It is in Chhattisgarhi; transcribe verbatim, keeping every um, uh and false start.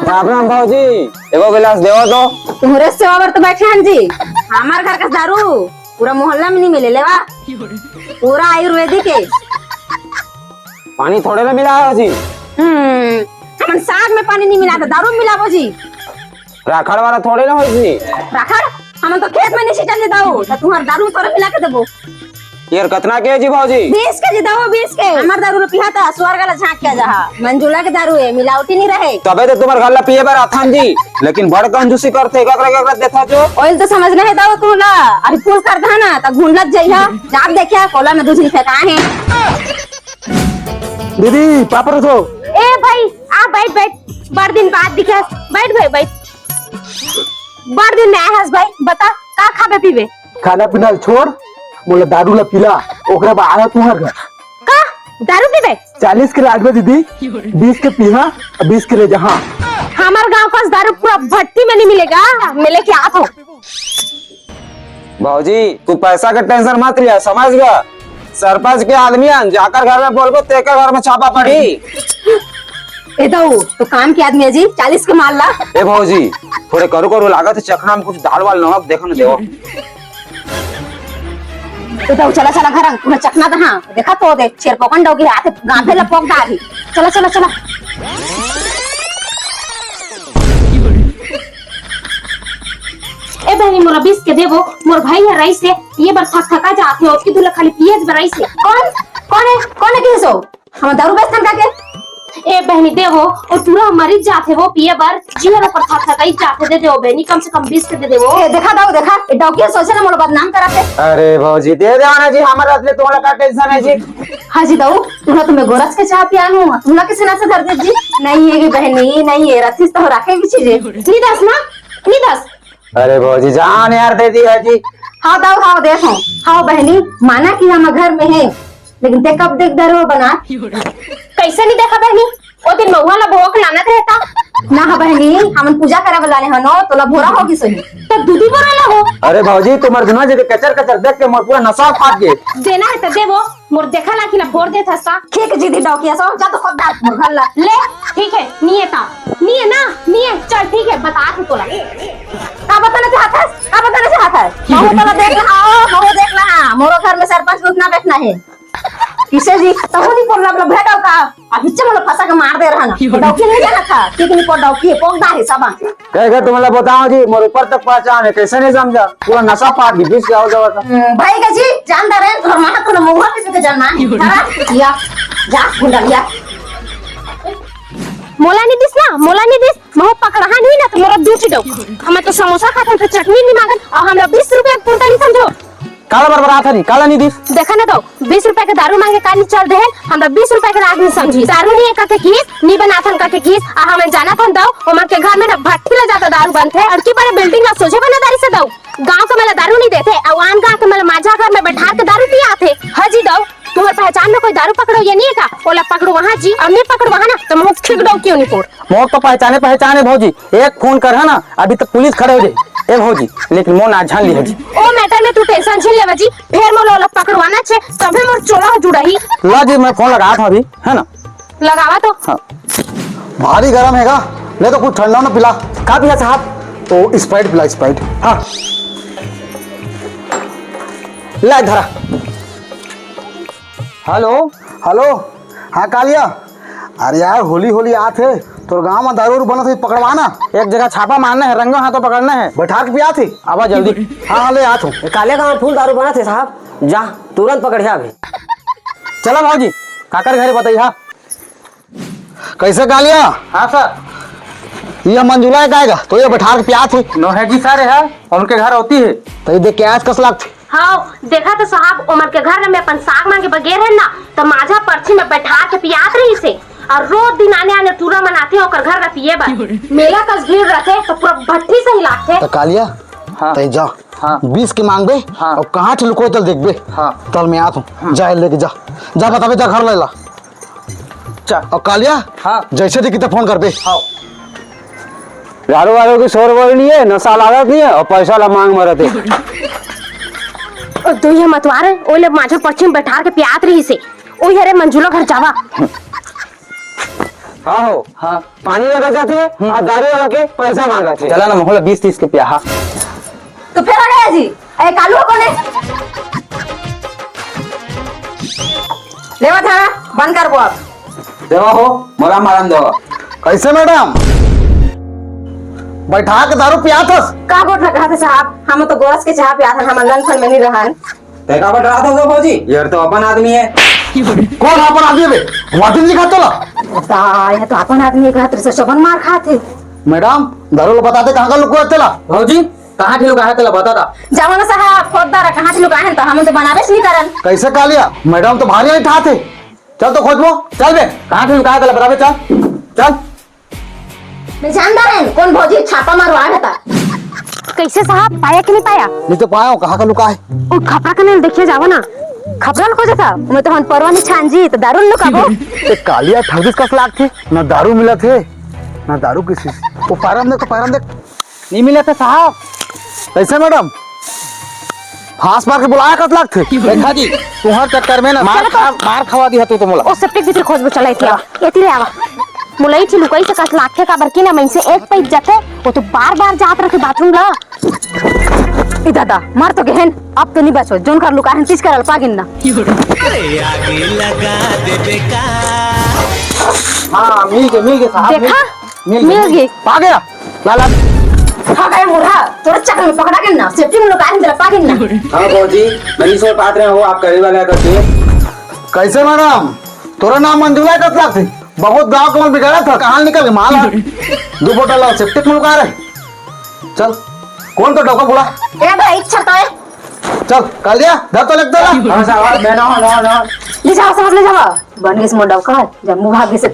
राम राम भौजी, एगो गिलास देवा तो। तोहरे सेवा बर तो बैठे हन जी। हमार घर का दारू पूरा मोहल्ला में नहीं मिले लेवा। पूरा आयुर्वेदिक है। पानी थोड़े ना मिला है जी। हम्म, हमन साग में पानी नहीं मिला था, दारू में मिलाबो जी। राखड़ वाला थोड़े ना होई जी। राखड़? हमन तो खेत में नहीं छिटल जी दाऊ, तो तुम्हार दारू में तोरे मिला के देबो। यार, कतना के जी भौजी? बीस के जी दाऊ, बीस के। हमार दारू रुपया था, स्वर्ग ला झांक के जहा। मंजुला के दारू है, मिलावटी नहीं रहे। तबे तो तुम्हार घर ला पिए बर आथन जी, लेकिन बड़ कंजूसी करथे, ककरा ककरा देथा जो। ओइल तो समझ नहीं दाऊ तू ला, अरे फूल कर धा ना, त घुंडलत जइहा, जाब देखिया कोला में दूध नहीं फेंका है। दीदी, पापड़ उठो। ए भाई, आ बैठ, बैठ, बड़ दिन बाद दिखस। बैठ भाई, बैठ। बड़ दिन में आए हस भाई, बता, का खाबे पीबे? खाना पीना छोड़, मोला दारू ला पिला, ओकरे बाद आना तुम्हार घर। का? दारू पीबे? चालीस के लाडबे दीदी, बीस के पीहा, बीस के ले जहा। हमार गांव का दारू पूरा भट्टी में नहीं मिलेगा, मैं लेके आत हूँ। भौजी, तू पैसा के टेंशन मत लिया, समझ गया? सरपंच के आदमी हन, जाकर घर में बोलबो, तेकर घर में छापा पड़ी। ए दऊ, तो काम के आदमी है जी, चालीस के मार ला। ए भौजी, थोड़े करू करू लागत है, चखना में कुछ दाल वाल नमक देखो ना देवो। ए दऊ, चला चला घर, तुम्हें चखना तो हाँ, देखा तो दे, शेर पोकन डोगी हाथ गांफे ला पोक डारी। चला चला चला। ए बहनी, मोला बीस के देबो, मोर भाई ह रईस हे, पिए बर थक थका जात हे, ओतकी दूर ले खाली पिए बर रईस हे। कौन? कौन है? कौन है किसो? हम दारू बेचथन का के? ए बहनी, देबो, ओ टूरा मरीज जात हे वो पिए बर, जीवन पर थक थकाई जात हे, दे देबो बहनी, कम से कम बीस के दे देबो। ए, देखा दाऊ, देखा, ए डौकी सोचे ना मोला बदनाम करत हे। अरे भौजी, दे दे ना जी, हमारे हाथ में तुम्हारा का टेंशन है जी? हाँ जी दाऊ, तुमला तुम्हें गोरस के चाह पियानू, तुमला किसी ना से धर दे जी। नहीं है कि बहनी, नहीं है, रखिस तो रखे की चीजें। नी दस ना, नी दस। अरे भौजी जान यार, दे दी है जी। हाँ दाऊ, हाँ देखो, हाँ बहनी, माना कि हम घर में है, लेकिन ते कब देख दरो बना? कैसे नहीं देखा बहनी? ओ दिन महुआ ला भोग लानत रहता। ना हा बहनी, हमन पूजा करे वाला ने हनो, तोला भोरा होगी सही। तो दूधी बोरा ला हो। अरे भौजी, तुम्हार दुना जगह कचर कचर देख के मोर पूरा नसा फाट गए। देना है तो देबो, मोर देखा लाखी ला फोड़ देत हस का। ठीक जी दी डौकिया सो, जा तो खुद डाल मोर घर ला। ले, ठीक है, निये ता, निये ना, निये, चल ठीक है, बता तू तोला। का बताना चाहत हस? का बताना चाहत हस? महू तोला देख ला, आओ, महू देख ला, हाँ, मोरो घर में सरपंच उठना बैठना है। किसे जी, तहु नहीं बोलना, मतलब, भेड़ डौका। अभी चलो फंसा के मार दे रहा ना। डौकी नहीं जाना था, ठीक नहीं पड़ डौकी, पोक दा है सबा। कहे के तुमला बताओ जी, मोर ऊपर तक पहचान है, कैसे नहीं समझा? पूरा नशा पाट गई, बीस जाओ जाओ था। हम्म, भाई का जी, जानदार है, घर माना कोनो मुंह किसी के जानना है। हरा, या, जा, गुंडा, या। मोला नहीं दिस ना, मोला नहीं दिस, महू पकड़हा नहीं ना, तो मोरा दू चिडो। हमें तो समोसा खाते तो चटनी नहीं मांगन, और हमरा बीस रुपया कुंता नहीं समझो। काला बरबरात हरी, काला नहीं दिस। देखा ना दो, बीस रुपया के दारू मांगे का नहीं चल दे, हमरा बीस रुपया के लाग नहीं समझी। दारू नहीं है कके किस, नहीं बनाथन कके किस, आ हमें जाना थन दो, ओमन के घर में ना भट्ठी ला जाता दारू बनथे, और की बड़े बिल्डिंग ला सोझे बना दारी से दो। गांव के मला दारू नहीं देथे, अउ आन गांव के मला माझा घर में बैठार के दारू पियाथे। हाँ जी दो, तुम्हार पहचान में कोई दारू पकड़ो ये नहीं है का? ओला पकड़ो वहाँ जी, और नहीं पकड़ो वहाँ ना, तो मुँह खिक दो क्यों नहीं पोर। मोर तो पहचाने पहचाने भौजी, एक फोन कर है ना, अभी तो पुलिस खड़े हो जाए। ए भौजी, लेकिन मोर ना जान ली है जी। ओ मैटर में तू टेंशन झिन लेवा जी, फिर मोला ओला पकड़वाना छे, तभे मोर चोला हो जुड़ाही। ला जी, मैं फोन लगा था अभी, है ना? लगावा तो। हाँ। भारी गरम है का? ले तो कुछ ठंडा ना पिला। का पिया साहब? तो स्प्राइट पिला, स्प्राइट। हाँ। ले धरा। हेलो। हेलो। हाँ कालिया, अरे यार, होली होली आत हे, तोर गांव में दारू उरू बनत हे, पकड़वा ना। एक जगह छापा मारना है, रंगो हाथों पकड़ना है। बैठार के पियात हे। आवा जल्दी। हाँ हाँ, ले आत हूँ। काले गांव फुल दारू बनत हे साहब, जा तुरंत पकड़िया अभी। चला भौजी, काकर घरे बताई हा। कैसे कालिया? हाँ सर। ये मंजुला है कायगा? तो ये बैठार के पियात हे। नो है जी सर, है उनके घर होती है। तो ये देख के आज कस लागथे। हाँ, देखा तो साहब, ओमन के घर में अपन साग मांगे बर गे रहेन ना, त माझा परछी में बैठा के पियात रहिस हे, और रोज दिन आने आने टूरा मन आथे ओकर घर में पिए बर। मेला कस भीड़ रहथे त पूरा भट्ठी सही लागथे। त कालिया, हाँ। तैं जा, हाँ। बीस के मांगबे, हाँ। और कहाँ ठे लुकोय तल देखबे, हाँ। तल मैं आत हूँ, हाँ। जा लेके जा, जा बताबे, जा घर ले ला। चल। और कालिया, हाँ। जैसे देखी तो फोन करबे। हाँ। दारू वारू की शोर वोर नहीं है, नशा लागत नहीं है और पैसा ला मांग मरत है। ओ, तो ये मतवार है, ओले माझा परछी में बैठार के पियात रहिस हे। ओ, हरे मंजुला घर जावा। हाँ हो। हाँ। पानी लगा जाते हैं और दारू लगा के पैसा मांगा थे। चला ना, मोहला बीस तीस के पिया, हाँ। तो फेर आ गया जी। ए, कालू हो कोने? लेवा था, बंद कर वो अब। देवा हो, मोला मारन देवा। कैसे मैडम? बैठा के दारू पियाथस? का गोठ रखा थे साहब? हम तो गोरस के चाह पिया था, हम लंग फन में नहीं रहन। ते काबर डरात हस भौजी? ये तो अपन आदमी है। कौन अपन आदमी बे? वाटिन जी खातो ला। ता, ये तो अपन आदमी है, कहत रहे, सबन मार खात है। मैडम, दारू ला बता दे, कहाँ का लुकोय तेला? भौजी, कहाँ ठी लुकाहे तेला बता दा। जवान साहब, खोद दारा कहाँ ठी लुकाहे त हम तो बनाबेच नहीं करन। कैसे कालिया? मैडम तो भारी नहीं ठात है। चल तो खोजबो, चल बे। कहाँ ठी लुकाहे तेला बताबे, चल। चल। मैं जानता है कौन भौजी छापा मारवा रहता। कैसे साहब, पाया कि नहीं पाया? नहीं तो पाया हूँ, कहाँ का लुका है? ओ खपरा कने देखिए जावा ना। खपरा ल खोजे था, मैं तो हन परवा नहीं छान जी, तो दारू लुकाबो। ते कालिया ठगदिस कस लागथे, ना दारू मिलत हे, ना दारू की शीशी। वो पैरम देख, तो पैरम देख। नहीं मिलत हे साहब। कैसे मैडम? फांस मार के बुलाया कस लागथे? देखा जी, तुम्हार चक्कर में ना मार चलो तो। खा, मार खवा दिया तू तो मोला। ओ सेप्टिक भीतर खोजबो, चला इतिया। एती ले आवा। मुलई ठी लुकई से कस लागथे, काबर कि ना मइनसे एक पइत जाथे, वो तो बार-बार जात रथे बाथरूम ला। ई दादा, मर तो गेहेन, अब तो नहीं बचो, जोन कर लुकाहेन, तीस कर अलपा गिनना। अरे आगे लगा दे बेटा। हाँ, मिल गए, मिल गए साहब, देखा? मिल गए, मिल मिल गए। गए। पा गया, लाला। खा गया मुर्हा, तोरा चक्कर में पकड़ा गिनना, सेफ्टी में लुकाहेन, तेरा पा गिनना। हाँ भौजी, मैं नहीं सो पात रहे हो, आप करीब वाला करके। कैसे मैडम? तोरा नाम मंजूला कतला थी? बहुत गांव के मन बिगाड़ा था, कहाँ निकल के माल है? दो बोतल लाओ, सेप्टिक में लुका रहे। चल, कौन तो डौका बुला? ए बे, इच्छा तो है। चल, कालिया, धर तो लगता ला। हाँ साहब, मैं ना, ना, ना। ले जाओ साहब, ले जाओ। बन गए मोर डौका, जम्मू भाग गए से।